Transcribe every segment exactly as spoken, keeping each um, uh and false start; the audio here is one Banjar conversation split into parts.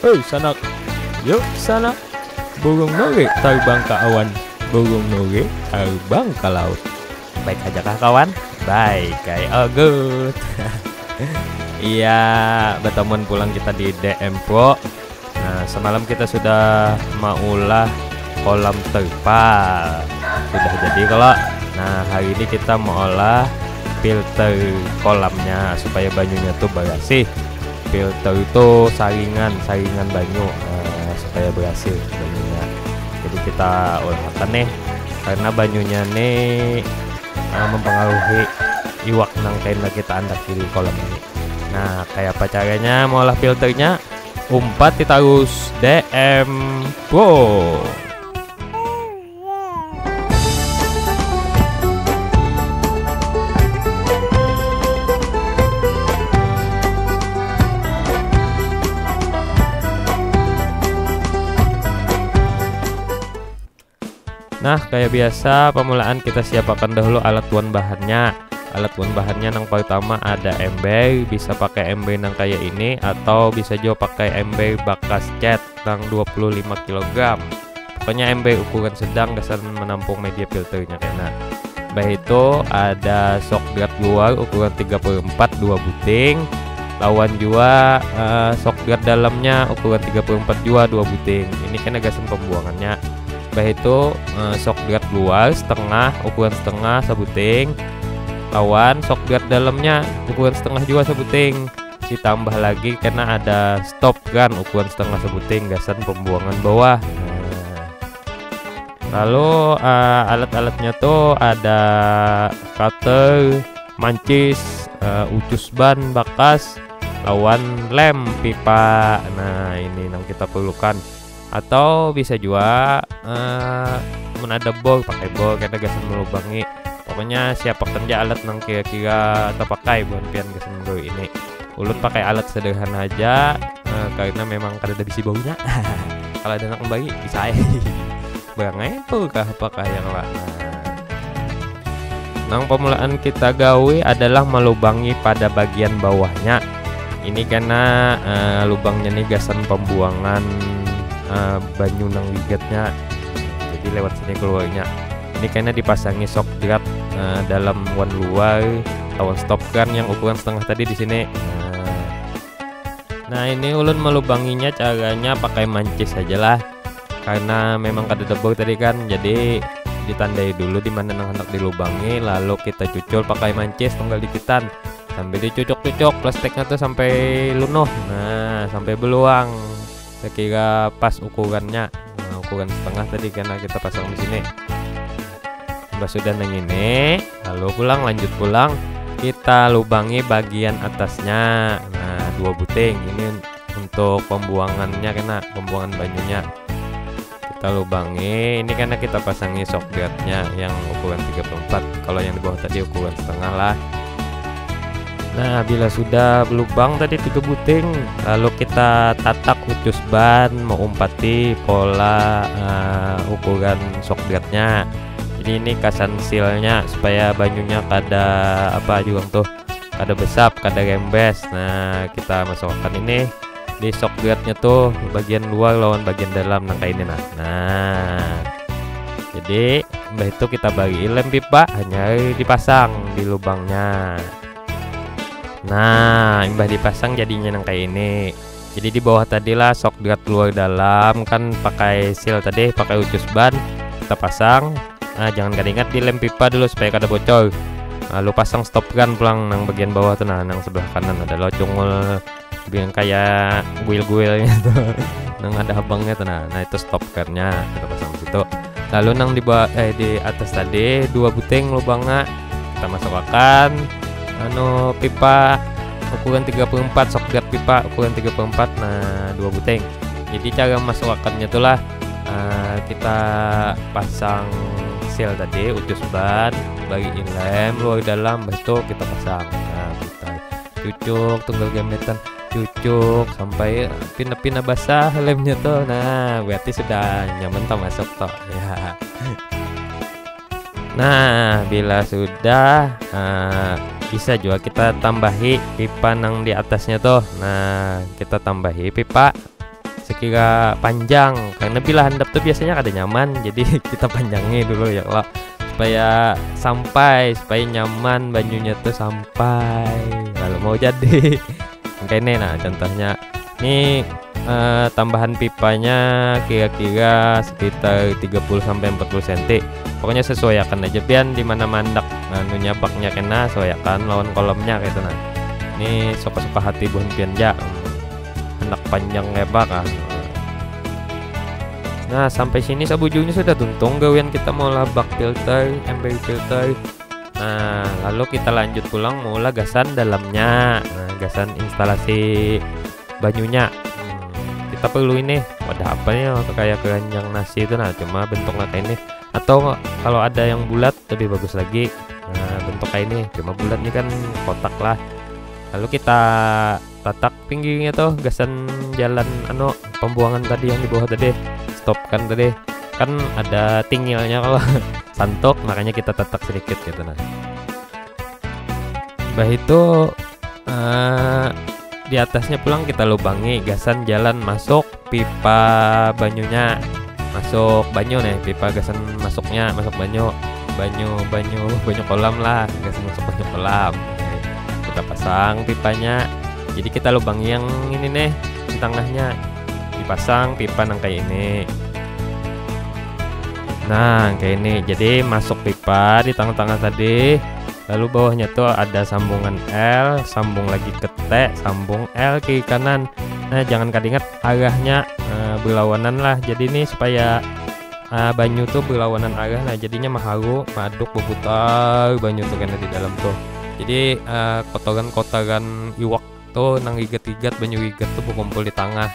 Hei sanak, yuk sanak. Burung nuri terbang ke awan, burung nuri terbang ke laut. Baik aja kah kawan? Baik, kayak oh good. Iya, bertemuan pulang kita di D M Pro. Nah, semalam kita sudah maulah kolam terpal. Sudah jadi kalau. Nah, hari ini kita mau olah filter kolamnya supaya banyunya tuh bersih. Filter itu saringan, saringan banyu, eh, supaya bersih banyunya. Jadi kita ulahkan nih, karena banyunya nih, eh, mempengaruhi iwak nang kaina kita andak di kolam ini. Nah, kayak apa caranya mau olah filternya? Umpat kita harus D M Pro. Nah, kayak biasa, pamulaan kita siapakan dahulu alat wan bahannya. Alat wan bahannya nang pertama ada ember, bisa pakai ember nang kayak ini atau bisa juga pakai ember bakas cat nang dua puluh lima kilogram. Pokoknya ember ukuran sedang gasan menampung media filternya kena. Bah itu ada sok drat luar ukuran tiga puluh empat dua buting, lawan jua, eh, sok drat dalamnya ukuran tiga puluh empat jua dua buting. Ini kena gasan pembuangannya. Bah itu, eh, sok drat luar setengah, ukuran setengah sabuting, lawan sok drat dalamnya ukuran setengah jua sabuting. Ditambah lagi kena ada stop gun ukuran setengah sabuting gasan pembuangan bawah. Nah. Lalu, eh, alat-alatnya tuh ada cutter, mancis, eh, ucus ban bakas, lawan lem pipa. Nah, ini yang kita perlukan. Atau bisa juga, eh, mun ada bor, pakai bor, kita gasan melubangi. Pokoknya siapakan ja alat nang kira-kira tapakai buhan pian gasan menggawi ini. Ulun pakai alat sederhana aja, eh, karena memang kada ada bisi baunya. Kalau ada anak membagi, bisa ai. Berangai apa kah, apakah yang lah. Nah. Nang pamulaan kita gawi adalah melubangi pada bagian bawahnya. Ini kena, eh, lubangnya nih gasan pembuangan, eh, banyu nang ligatnya. Jadi lewat sini keluarnya. Ini kena dipasangi sok drat, eh, dalam wan luar, lawan stop gun yang ukuran setengah tadi di sini. Nah. Nah, ini ulun melubanginya caranya pakai mancis aja lah. Karena memang kada debur tadi kan, jadi ditandai dulu di mana nang hendak dilubangi, lalu kita cucul pakai mancis tunggal dikitan. Sambil dicucuk-cucuk plastiknya tuh sampai lunuh. Nah, sampai beluang. Sekira pas ukurannya. Nah, ukuran setengah tadi kena kita pasang di sini. Sudah, sudah nang ini, lalu pulang, lanjut pulang, kita lubangi bagian atasnya. Nah, dua buting. Ini untuk pembuangannya kena, pembuangan banyunya. Kita lubangi, ini kena kita pasangi sok dratnya yang ukuran tiga puluh empat. Kalau yang di bawah tadi ukuran setengah lah. Nah, bila sudah belubang tadi tiga buting, lalu kita tatak ucus ban meumpati pola, eh, ukuran sok dratnya. Jadi ini kasan sealnya supaya banyunya kada apa juga tuh, kada besap, kada rembes. Nah, kita masukkan ini di sok dratnya tuh bagian luar lawan bagian dalam nang kayak ini nah. Nah. Jadi, imbah itu kita bagi lem pipa, hanya dipasang di lubangnya. Nah, imbah dipasang jadinya nang kayak ini. Jadi di bawah tadi lah sok drat luar dalam kan pakai seal tadi, pakai ucus ban kita pasang. Nah, jangan kada ingat di lem pipa dulu supaya kada bocor. Lalu pasang stop gun pulang nang bagian bawah tuh nah, nang sebelah kanan ada lo cungul yang kayak guil-guilnya tuh. Nang ada habangnya tuh nah. Nah, itu stop gunnya kita pasang di situ. Lalu nang di bawah, eh, di atas tadi dua buting lubangnya kita masukkan anu pipa ukuran tiga puluh empat, sok drat pipa ukuran tiga puluh empat, nah, dua buting. Jadi cara masukkannya tuh lah, eh, kita pasang seal tadi, ucus ban, bagi lem luar dalam, habis itu kita pasang. Nah, kita cucuk tunggal gametan, cucuk sampai pina-pina basah lemnya tuh. Nah, berarti sudah nyaman tuh masuk tuh. Ya. Nah, bila sudah, eh, bisa juga kita tambahi pipa nang di atasnya tuh. Nah, kita tambahi pipa. kira panjang, karena bila handap tuh biasanya kada nyaman, jadi kita panjangi dulu ya kalau supaya sampai, supaya nyaman banyunya tuh sampai lalu mau jadi. Kayak ini, nah, contohnya ini, eh, tambahan pipanya kira-kira sekitar tiga puluh sampai empat puluh senti. Pokoknya sesuaikan aja pian di mana mandak anunya, baknya kena, sesuaikan lawan kolamnya kayak itu, nah. Ini suka-suka hati buhan pian ja. Anak panjang lebar ah. Nah, sampai sini sabujurnya sudah tuntung gawian kita maulah bak filter, ember filter. Nah, lalu kita lanjut pulang maulah gasan dalamnya. Nah, gasan instalasi banyunya. Hmm, kita perlu ini, wadah apa nih, kayak keranjang nasi itu, nah, cuma bentuknya kayak ini. Atau kalau ada yang bulat lebih bagus lagi. Nah, bentuk kayak ini, cuma bulat ini kan kotak lah. Lalu kita tatak pinggirnya tuh, gasan jalan anu, pembuangan tadi yang di bawah tadi, stop kan tadi, kan ada tingilnya kalau santuk, makanya kita tatak sedikit gitu, nah. Bah itu, eh, di atasnya pulang kita lubangi gasan jalan masuk pipa banyunya. Masuk banyu nih, pipa gasan masuknya, masuk banyu. Banyu, banyu, banyu kolam lah, gasan masuk banyu kolam. Kita pasang pipanya. Jadi kita lubangi yang ini nih, di tengahnya. Dipasang pipa nang kayak ini. Nah, kayak ini. Jadi masuk pipa di tengah-tengah tadi. Lalu bawahnya tuh ada sambungan L, sambung lagi ke T, sambung L kiri kanan. Nah, jangan kada ingat arahnya, eh, berlawanan lah. Jadi ini supaya, eh, banyu tuh berlawanan arah. Nah, jadinya maharu, maaduk, berputar banyu tuh kena di dalam tuh. Jadi, eh, kotoran-kotoran iwak tuh nang rigat-rigat, banyu rigat tuh berkumpul di tengah.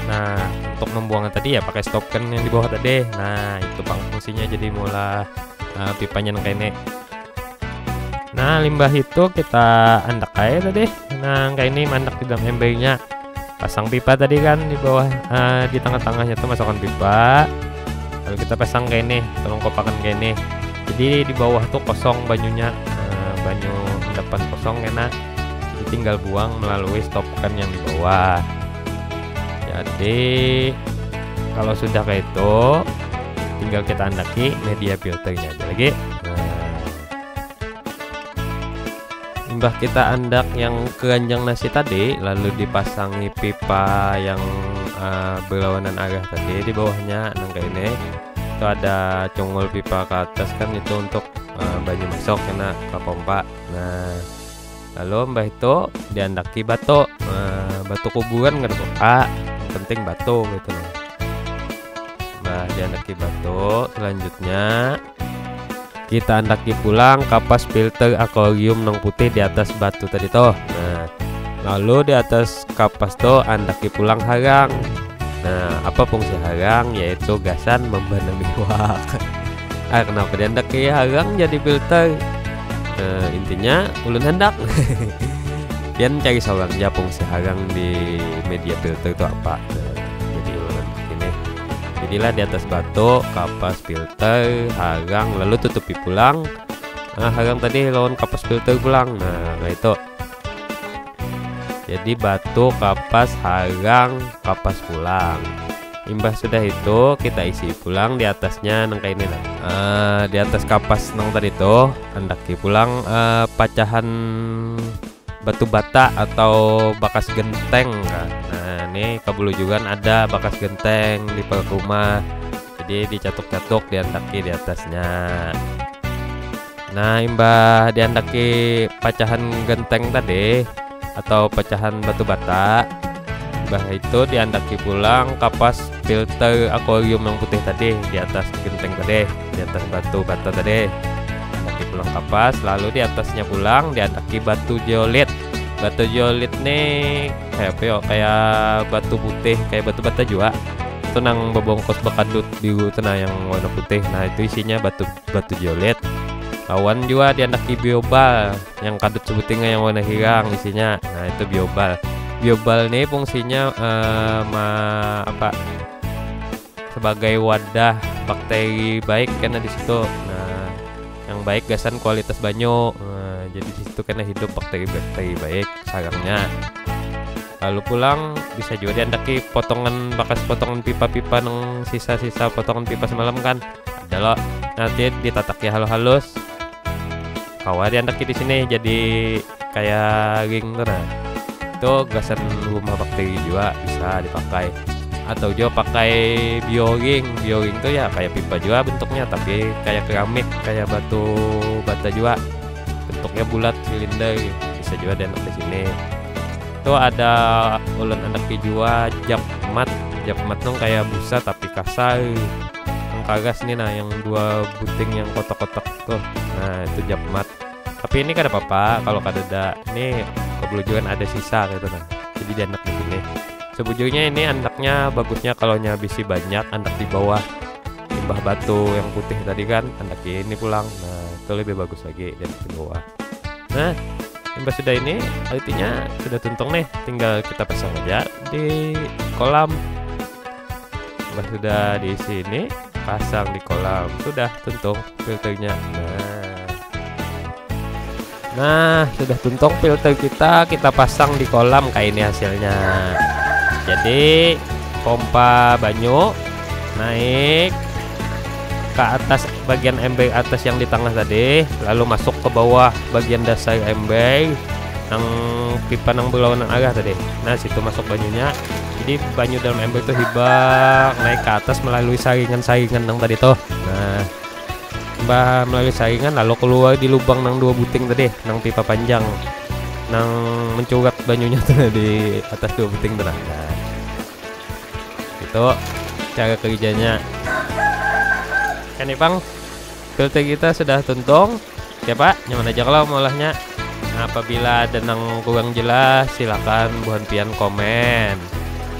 Nah, untuk membuangnya tadi ya pakai stop kan yang di bawah tadi. Nah, itu pang fungsinya, jadi maulah, eh, pipanya nang kayak ini. Nah, limbah itu kita andak aja tadi. Nah, kayak ini mandak di dalam embernya. Pasang pipa tadi kan di bawah, eh, di tengah-tengahnya tuh masukkan pipa. Lalu kita pasang kayak ini, terungkupakan kayak ini. Jadi di bawah tuh kosong banyunya, eh, banyu endapan kosong kena. Jadi tinggal buang melalui stop kan yang di bawah. Jadi kalau sudah kayak itu, tinggal kita andaki media filternya aja lagi. Nah, imbah kita andak yang keranjang nasi tadi, lalu dipasangi pipa yang, eh, berlawanan arah tadi di bawahnya, nang kayak ini. Itu ada cungul pipa ke atas kan, itu untuk, eh, banyu masuk kena ke pompa. Nah, lalu mbah itu diandaki batu. Nah, batu kuburan kada apa-apa, yang penting batu gitu loh. Nah, diandaki batu, selanjutnya kita andaki pulang kapas filter akuarium nang putih di atas batu tadi toh. Nah, lalu di atas kapas tuh andaki pulang harang. Nah, apa fungsi harang? Yaitu gasan membanami iwak. Ah, kenapa diandaki harang jadi filter? Nah, intinya ulun handak. Pian cari seorang ja fungsi harang di media filter itu apa. Nah, jadi ulun handak ini. Jadilah di atas batu, kapas filter, harang, lalu tutupi pulang. Nah, harang tadi lawan kapas filter pulang. Nah, kayak itu. Jadi batu, kapas, harang, kapas pulang. Imbah sudah itu kita isi pulang di atasnya nang kayak ini lah. Eh, di atas kapas nang tadi tuh andaki pulang, eh, pacahan batu bata atau bakas genteng kan. Nah, ini kabulujuran ada bakas genteng di parak rumah. Jadi dicatuk-catuk, diandaki di atasnya. Nah, imbah diandaki pacahan genteng tadi atau pacahan batu bata, imbah itu diandaki pulang kapas filter akuarium yang putih tadi di atas genteng tadi, di atas batu bata tadi. Andaki pulang kapas, lalu di atasnya pulang diandaki batu zeolit. Batu zeolit nih kayak apa ya? Kayak batu putih, kayak batu bata juga. Itu nang bebungkus bekadut biru itu, nah, yang warna putih. Nah, itu isinya batu, batu zeolit. Lawan juga diandaki biobal, yang kadut sebutingnya yang warna hirang isinya. Nah, itu biobal. Biobal nih fungsinya, eh, ma-, apa? Sebagai wadah bakteri baik kena di situ. Nah, yang baik gasan kualitas banyu. Nah, jadi di situ kena hidup bakteri-bakteri baik sarangnya. Lalu pulang bisa juga diandaki potongan, bakas potongan pipa-pipa nang sisa-sisa potongan pipa semalam kan. Ada lo, nanti ditataki halus-halus. Kawa diandaki di sini jadi kayak ring tuh nah. Itu gasan rumah bakteri juga bisa dipakai. Atau juga pakai bioring. Bioring tuh ya kayak pipa juga bentuknya, tapi kayak keramik, kayak batu bata juga. Bentuknya bulat, silinder, bisa juga diandak di sini. Itu ada ulun andaki jua japmat. Japmat nang kayak busa tapi kasar. Nang karas nih nah, yang dua buting yang kotak-kotak tuh. Nah, itu japmat. Tapi ini kada apa-apa kalau kadada. Ini kebelujuran ada sisa gitu nah. Jadi diandak di sini. Sebujurnya ini andaknya bagusnya kalau nya bisi banyak andak di bawah limbah batu yang putih tadi kan, andak ini pulang. Nah, itu lebih bagus lagi diandak di bawah. Nah, imbah sudah ini, artinya sudah tuntung nih, tinggal kita pasang aja di kolam. Imbah sudah diisi ini, pasang di kolam. Sudah tuntung filternya. Nah. Nah, sudah tuntung filter kita, kita pasang di kolam kayak ini hasilnya. Jadi, pompa banyu naik ke atas bagian ember atas yang di tengah tadi, lalu masuk ke bawah bagian dasar ember nang pipa nang berlawanan arah tadi. Nah, situ masuk banyunya. Jadi, banyu dalam ember tuh hibak naik ke atas melalui saringan-saringan nang tadi tuh. Nah, imbah melalui saringan lalu keluar di lubang nang dua buting tadi, nang pipa panjang nang mencurat banyunya tuh di atas dua buting tuh nah. Nah, itu cara kerjanya. Kan ipang, filter kita sudah tuntung. Ya Pak, nyaman aja kalau maulahnya. Nah, apabila ada nang kurang jelas, silakan buhan pian komen.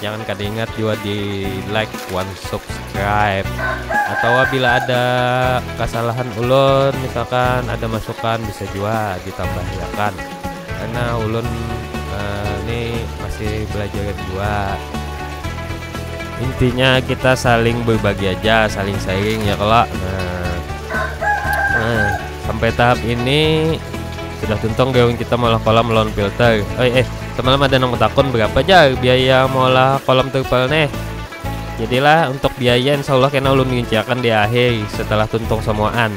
Jangan kada ingat juga di like wan subscribe. Atau bila ada kesalahan ulun, misalkan ada masukan, bisa juga ditambahiakan. Karena ulun eh, ini masih belajar juga. Intinya kita saling berbagi aja, saling sharing ya kalau. Nah, nah, sampai tahap ini sudah tuntung gaun kita malah kolam lawan filter. Oi, eh, semalam ada nang takun berapa aja biaya malah kolam terpal nih. Jadilah untuk biaya insya Allah kena ulun rinciakan di akhir setelah tuntung semuaan.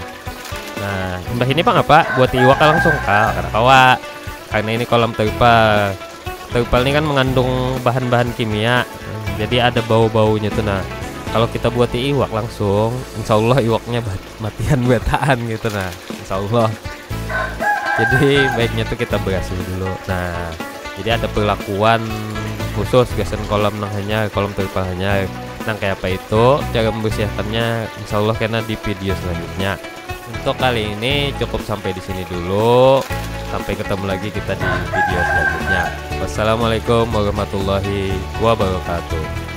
Nah, imbah ini pang apa? Buat iwak langsung kah? Kada kawa. Karena ini kolam terpal. Terpal ini kan mengandung bahan-bahan kimia. Jadi ada bau-baunya tuh nah. Kalau kita buat iwak langsung, insya Allah iwaknya bat- matian bataan gitu nah. Insya Allah. Jadi baiknya tuh kita berasih dulu. Nah, jadi ada perlakuan khusus gasan kolam nang hanyar, kolam terpal hanyar. Nang kayak apa itu, cara membersihkannya insya Allah kena di video selanjutnya. Untuk kali ini cukup sampai di sini dulu. Sampai ketemu lagi kita di video selanjutnya. Wassalamualaikum warahmatullahi wabarakatuh.